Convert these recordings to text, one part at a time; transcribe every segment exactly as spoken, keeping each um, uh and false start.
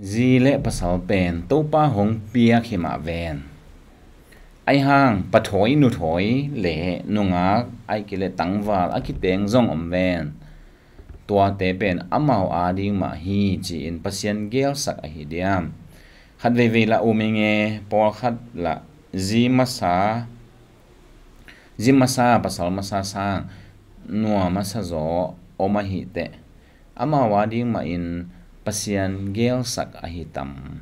Zi le pasal pen Topa hong piak hi mah ven. Aihang pathawi nuthawi le nungak aike le tangval a kiteng zong om ven. Tuate pen amau ading mah hi ci-in Pasian gelsak ahi diam? Khat veivei lah um inge, pawlkhat lah zi masa, zi masa pasal masa sang nua masa zaw om ahi teh, amau ading mahin Pasian gelsak ahi tam?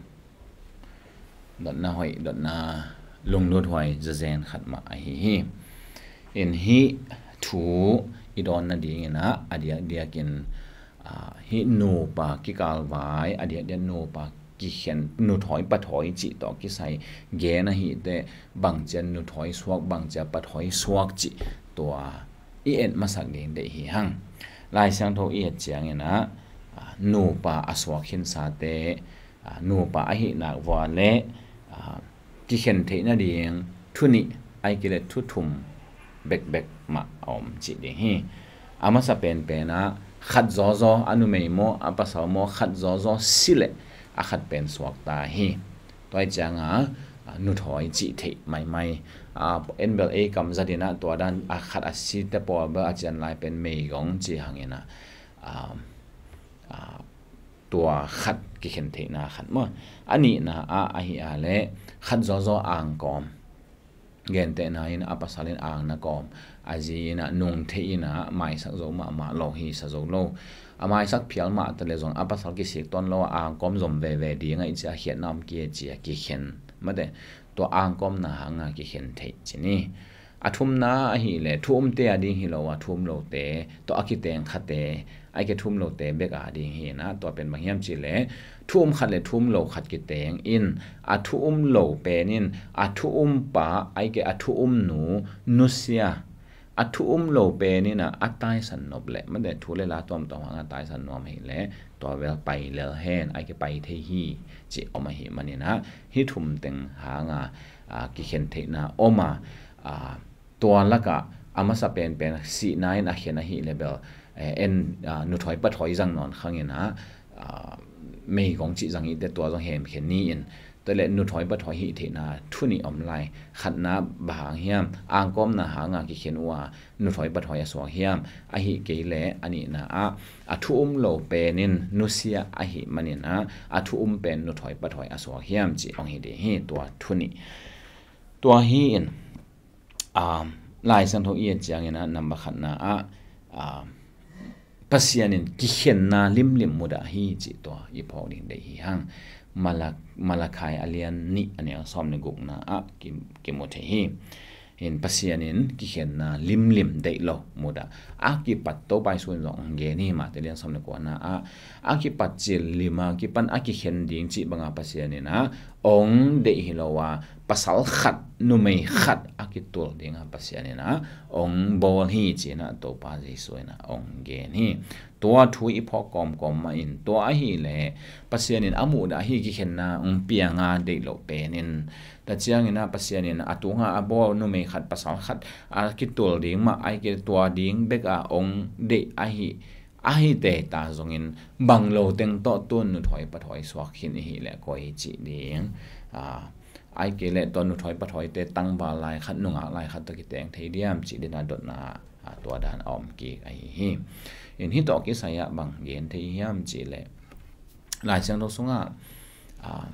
Dotna hoih, dotna lungluthuai zazen khat mah ahi hi. In hih thu i dawn nadingin ah a diakdiakin, ah, hih nupa kikalvai, a diakdiak nupa kikhen, nuthawi pathawi cih tawh kisai gen ahi teh, bangcia nuthawi suak, bangcia pathawi suak cih tua i et masak ding deih hi hang. Lai Siangtho i et ciangin ah, ah, nupa a suak khinsate, ah, nupa ahi nak vua le, ah, kikhen theih nading thu nih aike le thu thum bekbek mah a om cih ding hi. A masa penpen ah khat zawzaw, a numei maw a pasal maw khat zawzaw si leh a khat pen suakta hi. Tua hi cianga, ah, nuthawi cih theih maimai. Ah, en bel ei kam zatin ah tua dan a khat a site pawl bel a cian lai pen meigong ci hangin ah, ah, ah, tua khat kikhen theihna khat maw. A nihna ah ahi a le khat zawzaw angkawm. Gentehna in a pasal in ang na kawm, a zi in ah nung thei in ah maisak zo mahmah lo hi, sa zo lo. A maisak phial mah ta le zong a pasal kisik ton lo a angkawm zom veve ding a i cia khiatna om kia cia kikhen. Mate, tua angkawmna hanga kikhen theih ci ni. A thumna ahi le thu umte a ding hi lo a, thu um lote tawh a kiteng khate, aike thu um lote bek a ding hi na. Tua pen bang hiam ci le thu um khat le thu um lo khat kiteng in, a thu um lo pen in a thu um pa aike a thu um nu nusia. A thu um lo pen in ah a taisan nop leh mate, thu le la tuamtuam hanga taisan nuam ahi le tua vel pai lel hen, aike pai thei hi cih om ahi manin ah hih thum teng hanga, ah, kikhen theihna om a, ah, tua lakah a masa penpen sihna in a khen ahi le bel, eh, en, ah, nuthawi pathawi zang nawn khangin ah, ah, meigong cih zang i te tua zong hemkhen ni in. Tua le nuthawi pathawi hih theihna thu nih om lai. Khatna bang hang hiam, angkawmna hanga kikhen uh a nuthawi pathawi a suak hiam? Ahi kei le a nihna ah a thu um lo pen in nusia ahi manin ah a thu um pen nuthawi pathawi a suak hiam cih ong hi ding hi, tua thu nih. Tua hi in, um, Lai Siangtho i et ciangin ah namba khatna ah, um, Pasian in kikhenna limlim mudah hi cih tua i phawk ding deih hi hang. Malak-, Malakhai a lian nih a neu sawm le gukna ah ki, kimu thei hi. In Pasian in kikhenna limlim deih lo mudah. A kipat Topa Jesu in zong gen hi, Mate lian sawm le kuana ah, a kipat cil lima kipan a kikhen ding cih banga Pasian in ah ong deih hi lo a, pasal khat, numei khat a kitul dinga Pasian in ah ong bawl hi ci-in ah Topa Jesu in ah ong gen hi. Tua thu i phawk kawmkawm mah in, tua ahi le Pasian in a muhdah hi, kikhenna ong pianga deih loh pen in. Tua ciangin ah Pasian in a tunga a bawl numei khat, pasal khat a kitul ding mah aike tua ding bek a ong deih ahi, ahi te ta zongin bang lo teng tawh tun nuthawi pathawi suak khin ihi le koi cih ding. Ah, aike le tua nuthawi pathawi te tangval lai khat, nungak lai khat tawh kiteng thei diam cih dina dotna, ah, tua dan a om kik ahi hi. In hih tawh kisai ah bang gen thei hiam cih le Lai Siangtho sungah, ah,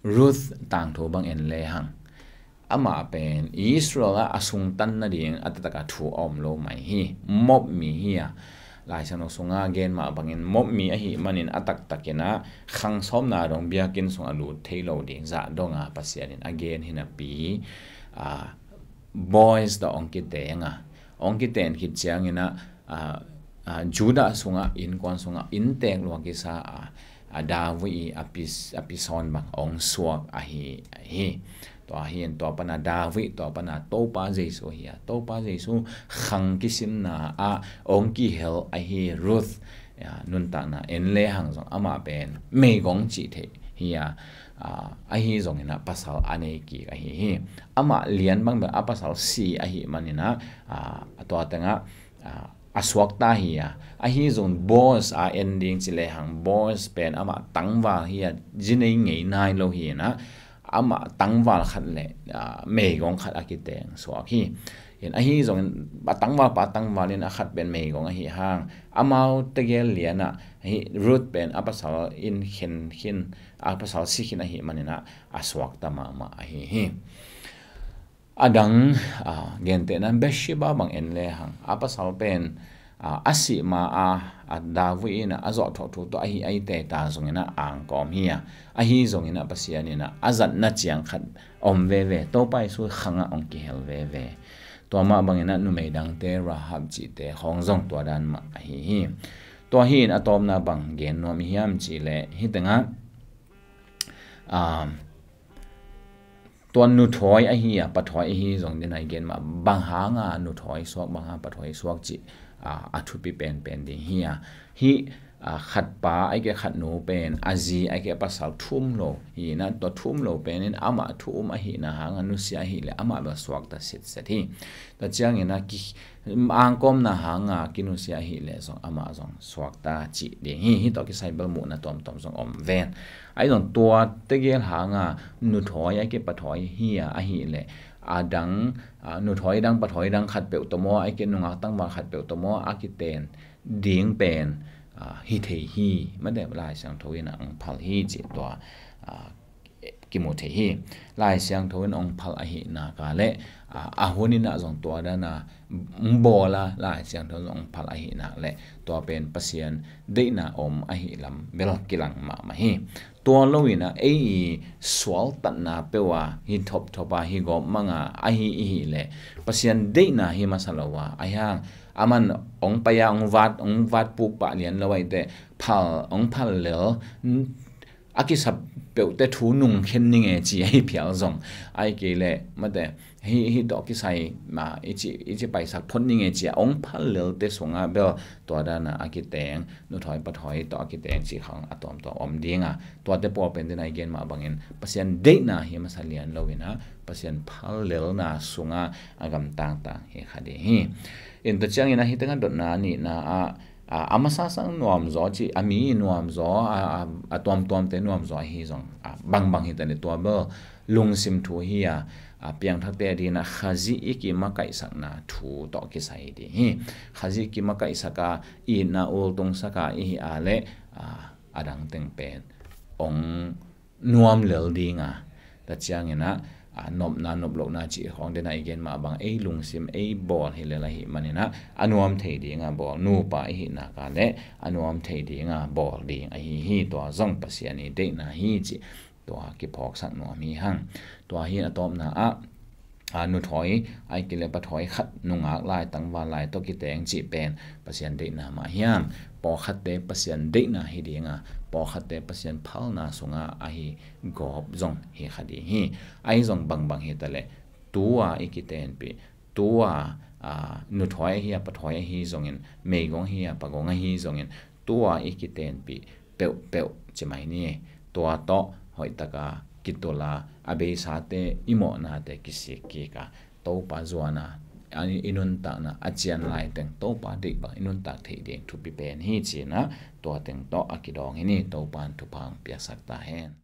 Ruth tangthu bang en le hang, amah pen Israel ah a sungtan nading a taktak a thu a om lo mai hi. Moab mi hi a, Lai Siangtho sunga gen mah bangin Moab mi ahi manin a taktakin ah khang sawmna dong biakinn sungah lut thei lo ding zah donga Pasian in a gen hi napi, ah, Boaz tawh ong kiteng a, ong kiten khit ciangin ah, ah, ah, Judah sungah, innkuan sungah inntek lua kisa a, a David i a pi, a pi sawn bang ong suak ahi hi. Tua hi in tua pana David, tua pana Topa Jesu hi a, Topa Jesu khang kisimna ah ong kihel ahi Ruth, ya, nuntakna en le hang zong amah pen meigong cih theih hi a, ah, ahi zongin ah pasal a nei kik ahi hi. Amah lian bang bel a pasal si ahi manin ah, ah, tua tengah, ah, a suakta hi a, ahi zong Boaz a en ding ci lehang Boaz pen amah tangval hi a, zi nei ngei nai lo hi inah, amah tangval khat le meigong khat a kiteng suak hi. In ahi zongin a tangval pa tangval in a khat pen meigong ahi hang, amau tegel lianah hi Ruth pen a pasal in khen khin, a pasal si khin ahi maninah a suakta mahmah ahi hi. A dang gentehna Bathsheba bang en lehang a pasal pen a sih ma a, a David inah a zawh thawh thu tawh ahi ahi teta zonginah angkawm hi a, ahi zonginah Pasian inah a zatna ciang khat om veve, Topa Jesu khangah ong kihel veve. Tua mah banginah numei dangte Rahab cihte khawng zong tua dan mah ahi hi. Tua hi in a tawpna bang gen nuam i hiam cihleh hih tengah tua nuthawi ahi a pathawi ahi zong dena i gen mah bang hanga nuthawi suak bang hanga pathawi suak cih a thupi penpen ding hi a, hih khatpa aike khatnu pen a zi aike pasal thum lo hi inah, tua thum lo pen in amah thu um ahihna hanga nusia ahileh amah bel suakta sitset hi. Tua ciangin a ki angkawmna hanga kinusia ahileh zong amah zong suakta cih ding hi. Hih tawh kisai bel muhna tuamtuam zong om ven. Ahi zong tua tegel hanga nuthawi aike pathawi hi a ahileh a dang nuthawi dang pathawi dang khat peuh tawh maw, aike nungak tangval khat peuh tawh maw a kiten ding pen hi thei hi. Mate Lai Siangtho in a ong phal hi cih tua kimu thei hi. Lai Siangtho in ong phal ahihna ka le a hun inah zong tua dana ong bawla Lai Siangtho in ong phal ahihna le tua pen Pasian deihna om ahi lam bel kilang mahmah hi. Tua lo inah ei i sualtatna peuh a hi thopthop a hi gawp manga ahi ihi le Pasian deihna hi masa lo a, ahi hang aman ong pai a ong vat ong vat puk pah lian lo aite phal ong phal lel a kisap peuhte thu nung khen ninge ci ahi phial zong ahi kei le mate hi hi tawh kisai ma i ci i ci paisak phot ninge ci a ong phal lelte sunga bel tua dana a kiteng nuthawi pathawi tawh a kiteng ci khang a tuamtuam om dinga, tuate pawl pen dena i gen mah bangin Pasian deihna hi masa lian lo inah Pasian phal lelna sunga a gamtangtang hi kha ding hi. In tua ciangin a hi tengah dotna nihna ah a masa sang nuamzaw cih a mi nuamzaw a tuamtuamte nuamzaw ahi zong bangbang hi tani tua bel lungsim thu hi a, a piangthakte a dina Khazih i kimakaihsakna thu tawh kisai ding hi. Khazih kimakaihsaka itna ultungsaka ihi a le a dang teng pen ong nuam lel dinga, ta cianginah a nopna noplohna cih khawng dena i gen mah bang ei lungsim ei bawl hi lel ahi maninah a nuam thei dinga bawl, nupa ihi naka le a nuam thei dinga bawl ding ahi hi. Tua zong Pasian i deihna hi cih tua kiphawksak nuam hi hang. Tua hi a tawpna ah a nuthawi aike le pathawi khat nungak lai tangval lai tawh kiteng cih pen Pasian deihna mah hiam? Pawlkhatte Pasian deihna hi dinga, pawlkhatte Pasian phalna sunga ahi gawp zong hi kha ding hi. Ahi zong bangbang hi ta le tua i kitenpih, tua a nuthawi ahi a pathawi ahi zongin, meigong ahi a pagong ahi zongin tua i kitenpih peuhpeuh ci mai ni. Tua tawh hoihtaka kitula a beisate i mawhnate kisik kika Topa zuana i nuntakna a cian lai teng Topa deih bang i nuntak theih ding thupi pen hi cinah tua teng tawh a kidawng hi ni. Topa in thupha hong piaksak ta hen.